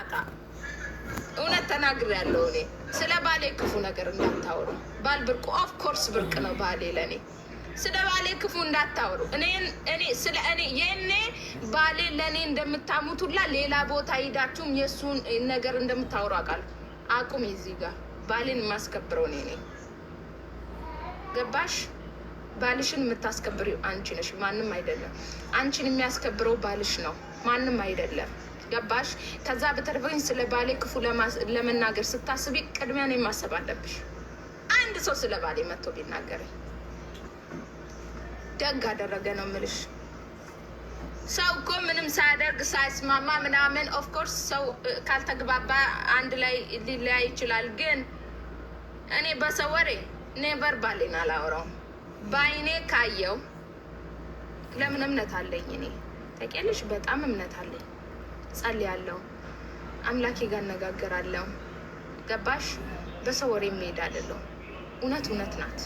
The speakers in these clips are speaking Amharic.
ጣጣ። እውነት ተናግሬያለሁ። እኔ ስለ ባሌ ክፉ ነገር እንዳታወሩ። ባል ብርቁ፣ of course ብርቅ ነው ባሌ ለእኔ። ስለ ባሌ ክፉ እንዳታወሩ። እኔ ስለ እኔ የኔ ባሌ ለእኔ እንደምታሙት ሁላ ሌላ ቦታ ሂዳችሁም የእሱን ነገር እንደምታወሩ አውቃለሁ። አቁም። እዚህ ጋር ባሌን የማስከብረው እኔ ነኝ። ገባሽ? ባልሽን የምታስከብሪው አንቺ ነሽ፣ ማንም አይደለም። አንቺን የሚያስከብረው ባልሽ ነው፣ ማንም አይደለም። ገባሽ? ከዛ በተረፈ ግን ስለ ባሌ ክፉ ለመናገር ስታስቢ ቅድሚያ እኔን ማሰብ አለብሽ። አንድ ሰው ስለ ባሌ መጥቶ ቢናገረኝ ደግ አደረገ ነው ምልሽ። ሰው እኮ ምንም ሳያደርግ ሳይስማማ ምናምን፣ of course ሰው ካልተግባባ አንድ ላይ ሊለያይ ይችላል። ግን እኔ በሰው ወሬ never ባሌን አላወራውም። በአይኔ ካየው ለምን እምነት አለኝ እኔ፣ ታውቂያለሽ፣ በጣም እምነት አለኝ። ጸልያለሁ፣ አምላኬ ጋር እነጋገራለሁ። ገባሽ? በሰው ወሬ የሚሄድ አይደለሁም። እውነት እውነት ናት።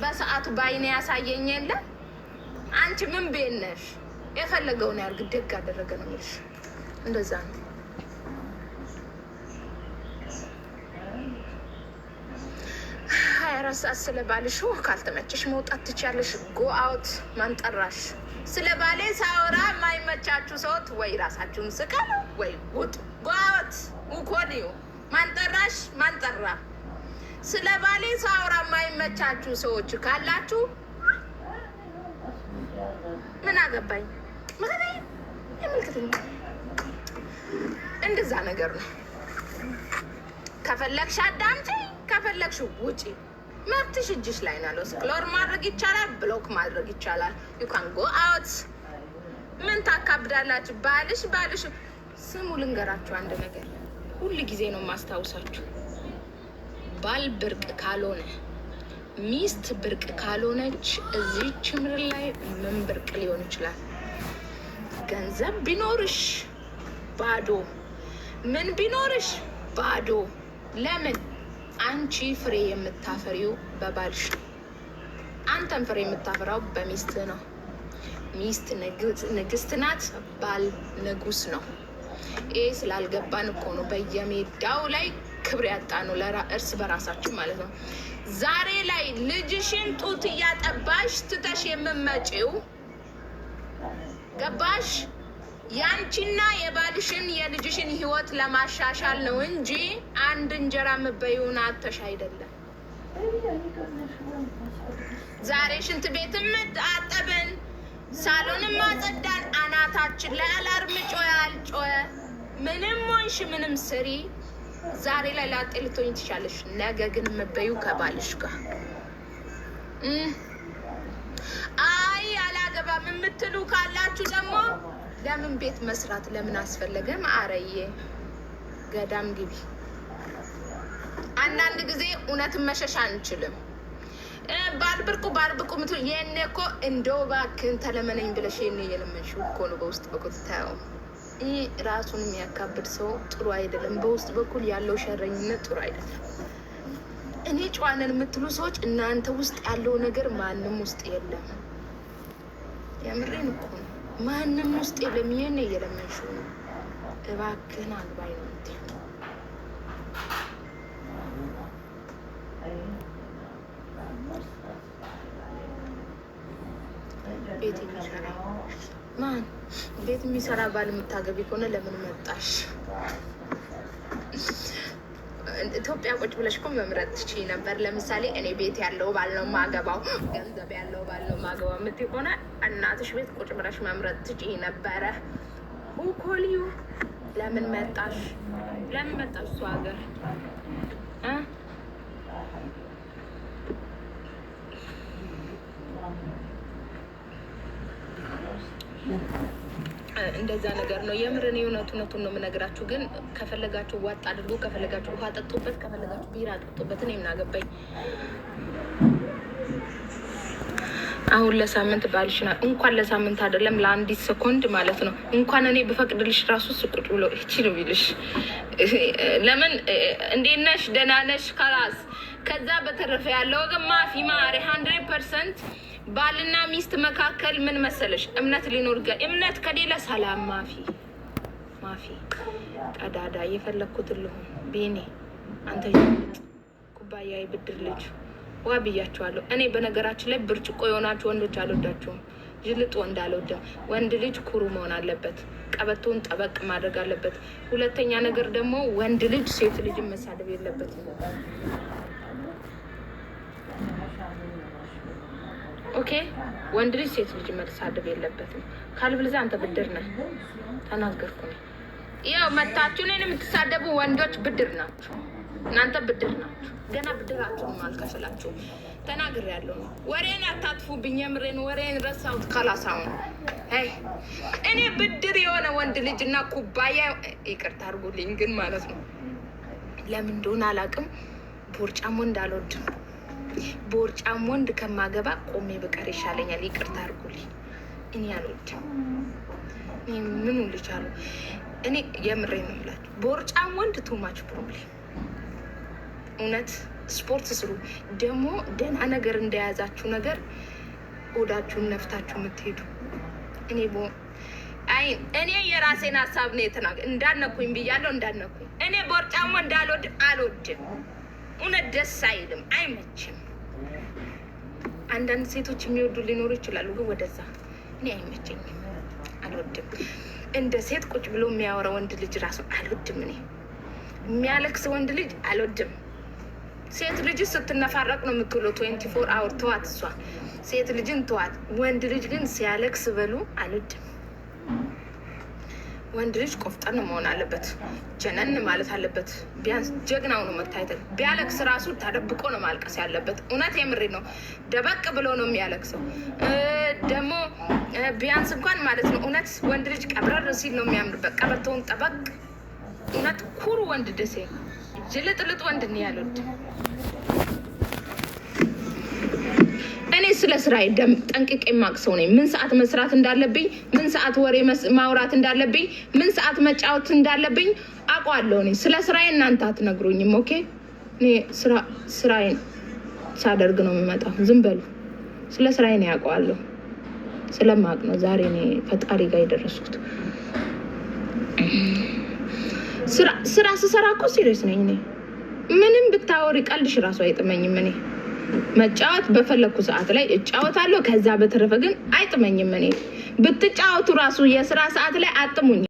በሰዓቱ በአይኔ ያሳየኝ የለ፣ አንቺ ምን ቤት ነሽ? የፈለገውን ያርግ፣ ደግ አደረገ ነው የምልሽ። እንደዛ ነው። 24 ሰዓት ስለ ባልሽ ካልተመቸሽ መውጣት ትችያለሽ። Go out። ማን ጠራሽ? ስለ ባሌ ሳወራ የማይመቻችሁ ሰዎች ወይ ራሳችሁን ስቀሉ ወይ ውጡ። Go out ውኮልዩ። ማን ጠራሽ? ማን ጠራ? ስለ ባሌ ሳወራ የማይመቻችሁ ሰዎች ካላችሁ ምን አገባኝ? ምክንያት እንደዛ ነገር ነው። ከፈለግሽ አዳምጪ፣ ከፈለግሽ ውጪ። መብትሽ እጅሽ ላይ ነው ያለው። Scroll ማድረግ ይቻላል፣ block ማድረግ ይቻላል። You can go out። ምን ታካብዳላችሁ? ባልሽ ባልሽ ስሙ፣ ልንገራችሁ አንድ ነገር፣ ሁል ጊዜ ነው የማስታውሳችሁ። ባል ብርቅ ካልሆነ፣ ሚስት ብርቅ ካልሆነች እዚች ምድር ላይ ምን ብርቅ ሊሆን ይችላል? ገንዘብ ቢኖርሽ ባዶ፣ ምን ቢኖርሽ ባዶ። ለምን? አንቺ ፍሬ የምታፈሪው በባልሽ ነው። አንተም ፍሬ የምታፈራው በሚስት ነው። ሚስት ንግስት ናት፣ ባል ንጉስ ነው። ይህ ስላልገባን እኮ ነው በየሜዳው ላይ ክብር ያጣ ነው፣ እርስ በራሳችን ማለት ነው። ዛሬ ላይ ልጅሽን ጡት እያጠባሽ ትተሽ የምመጪው፣ ገባሽ? ያንቺና የባልሽን የልጅሽን ህይወት ለማሻሻል ነው እንጂ አንድ እንጀራ የምበይውን አተሽ አይደለም። ዛሬ ሽንት ቤትም አጠብን፣ ሳሎንም አጸዳን፣ አናታችን ላይ alarm ጮኸ አልጮኸ፣ ምንም ሆንሽ ምንም ስሪ፣ ዛሬ ላይ ላጤ ልትሆኝ ትችላለሽ። ነገ ግን የምበይው ከባልሽ ጋር። አይ አላገባም የምትሉ ካላችሁ ደግሞ ለምን ቤት መስራት ለምን አስፈለገ? ማዕረዬ ገዳም ግቢ። አንዳንድ ጊዜ እውነትን መሸሽ አንችልም። ባልብርቁ ባልብርቁ ምትሉ የኔ እኮ እንደው እባክህን ተለመነኝ ብለሽ የኔ የለመንሽው እኮ ነው። በውስጥ በኩል ታየው። ይህ ራሱን የሚያካብድ ሰው ጥሩ አይደለም። በውስጥ በኩል ያለው ሸረኝነት ጥሩ አይደለም። እኔ ጨዋነን የምትሉ ሰዎች እናንተ ውስጥ ያለው ነገር ማንም ውስጥ የለም። የምሬን እኮ ነው። ማንም ውስጥ የለም። ይህን እየለመንሽው ነው። እባክህን አግባኝ ነው የምትይው። ቤት የሚሰራ ማን ቤት የሚሰራ ባል የምታገቢ ከሆነ ለምን መጣሽ? ኢትዮጵያ ቁጭ ብለሽ እኮ መምረጥ ትችይ ነበር። ለምሳሌ እኔ ቤት ያለው ባል ነው ማገባው፣ ገንዘብ ያለው ባል ነው ማገባው የምትይ ከሆነ እናትሽ ቤት ቁጭ ብለሽ መምረጥ ትችይ ነበረ። Who call you? ለምን መጣሽ? ለምን መጣሽ እሱ ሀገር እ? እንደዛ ነገር ነው። የምር እኔ እውነት እውነቱን ነው የምነግራችሁ። ግን ከፈለጋችሁ ዋጥ አድርጎ፣ ከፈለጋችሁ ውሃ ጠጡበት፣ ከፈለጋችሁ ቢራ ጠጡበት። እኔ ምን አገባኝ? አሁን ለሳምንት ባልሽና እንኳን ለሳምንት አይደለም ለአንዲት ሰኮንድ ማለት ነው። እንኳን እኔ ብፈቅድልሽ ራሱ እሱ ቁጭ ብሎ እቺ ነው ቢልሽ ለምን እንዴት ነሽ? ደህና ነሽ? خلاص። ከዛ በተረፈ ያለው ግን مافي ማሪ 100% ባልና ሚስት መካከል ምን መሰለሽ እምነት ሊኖር፣ እምነት ከሌለ ሰላም مافي። ማፊ ቀዳዳ የፈለግኩትን ልሁን። ቢኒ አንተ ኩባያ የብድር ልጅ ዋ ብያቸዋለሁ። እኔ በነገራችን ላይ ብርጭቆ የሆናችሁ ወንዶች አልወዳችሁም። ጅልጥ ወንድ አልወድም። ወንድ ልጅ ኩሩ መሆን አለበት። ቀበቶውን ጠበቅ ማድረግ አለበት። ሁለተኛ ነገር ደግሞ ወንድ ልጅ ሴት ልጅን መሳደብ የለበትም። Okay፣ ወንድ ልጅ ሴት ልጅ መሳደብ የለበትም። ካልብልዛ አንተ ብድር ነህ። ተናገርኩ ነው። ያው መታችሁ እኔን የምትሳደቡ ወንዶች ብድር ናችሁ። እናንተ ብድር ናችሁ። ገና ብድራችሁንም አልከፈላችሁም። ተናግሬያለሁ ነው። ወሬን አታጥፉብኝ። የምሬን ወሬን ረሳሁት። ካላሳውን እኔ ብድር የሆነ ወንድ ልጅ እና ኩባያ ይቅርታ አድርጉልኝ፣ ግን ማለት ነው ለምን እንደሆነ አላውቅም። ቦርጫም ወንድ አልወድም። ቦርጫም ወንድ ከማገባ ቆሜ ብቀር ይሻለኛል። ይቅርታ አድርጉልኝ። እኔ አልወድም። ምኑ ልጅ አሉ እኔ የምሬ ነው የምላችሁ። ቦርጫም ወንድ too much problem። እውነት ስፖርት ስሩ። ደግሞ ደህና ነገር እንደያዛችሁ ነገር ሆዳችሁን ነፍታችሁ የምትሄዱ እኔ አይ እኔ የራሴን ሀሳብ ነው የተናገ እንዳነኩኝ ብያለሁ። እንዳነኩኝ እኔ ቦርጫም ወንድ አልወድም። እውነት ደስ አይልም፣ አይመችም። አንዳንድ ሴቶች የሚወዱ ሊኖሩ ይችላሉ፣ ግን ወደዛ እኔ አይመቸኝም፣ አልወድም። እንደ ሴት ቁጭ ብሎ የሚያወራ ወንድ ልጅ ራሱ አልወድም። እኔ የሚያለቅስ ወንድ ልጅ አልወድም። ሴት ልጅ ስትነፋረቅ ነው የምትውለው። 24 hour ተዋት፣ እሷ ሴት ልጅን ተዋት። ወንድ ልጅ ግን ሲያለቅስ በሉ አልወድም። ወንድ ልጅ ቆፍጠን መሆን አለበት፣ ጀነን ማለት አለበት። ቢያንስ ጀግናው ነው መታየት። ቢያለቅስ ራሱ ተደብቆ ነው ማልቀስ ያለበት። እውነት የምሬ ነው። ደበቅ ብሎ ነው የሚያለቅሰው። ደግሞ ቢያንስ እንኳን ማለት ነው እውነት ወንድ ልጅ ቀብረር ሲል ነው የሚያምርበት። ቀበቶውን ጠበቅ። እውነት ኩሩ ወንድ ደሴ ጅልጥልጥ ወንድ ነው ያልወድም። እኔ ስለ ስራዬ ጠንቅቄ የማቅ ሰው ነኝ። ምን ሰዓት መስራት እንዳለብኝ፣ ምን ሰዓት ወሬ ማውራት እንዳለብኝ፣ ምን ሰዓት መጫወት እንዳለብኝ አውቀዋለሁ። እኔ ስለ ስራዬ እናንተ አትነግሩኝም። Okay፣ እኔ ስራዬን ሳደርግ ነው የምመጣው። ዝም በሉ። ስለ ስራዬ ነው ያውቀዋለሁ። ስለማቅ ነው ዛሬ እኔ ፈጣሪ ጋር የደረስኩት። ስራ ስሰራ እኮ serious ነኝ እኔ። ምንም ብታወሪ ቀልድሽ ራሱ አይጥመኝም። እኔ መጫወት በፈለግኩ ሰዓት ላይ እጫወታለሁ። ከዛ በተረፈ ግን አይጥመኝም። እኔ ብትጫወቱ ራሱ የስራ ሰዓት ላይ አጥሙኝ።